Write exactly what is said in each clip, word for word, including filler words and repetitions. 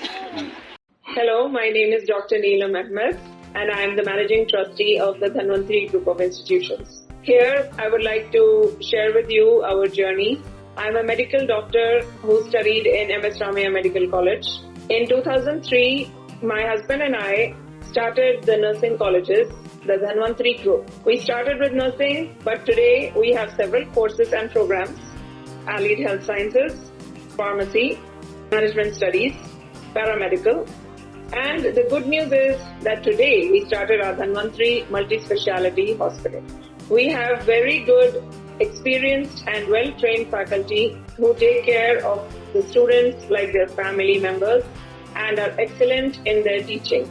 Hello, my name is Doctor Neelam Ahmed, and I am the Managing Trustee of the Dhanvantri Group of Institutions. Here, I would like to share with you our journey. I'm a medical doctor who studied in M S Ramaiah Medical College. In two thousand three, my husband and I started the nursing colleges, the Dhanvantri Group. We started with nursing, but today we have several courses and programs: Allied Health Sciences, Pharmacy, Management Studies, Paramedical. And the good news is that today we started our Dhanvantri Multi-Speciality Hospital. We have very good, experienced and well-trained faculty who take care of the students like their family members and are excellent in their teaching.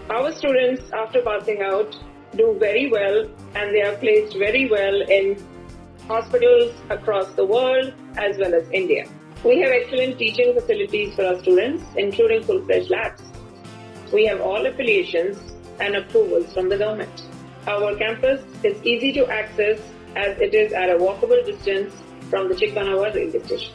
Our students, after passing out, do very well, and they are placed very well in hospitals across the world as well as India. We have excellent teaching facilities for our students, including full-fledged labs. We have all affiliations and approvals from the government. Our campus is easy to access as it is at a walkable distance from the Chikanawa railway station.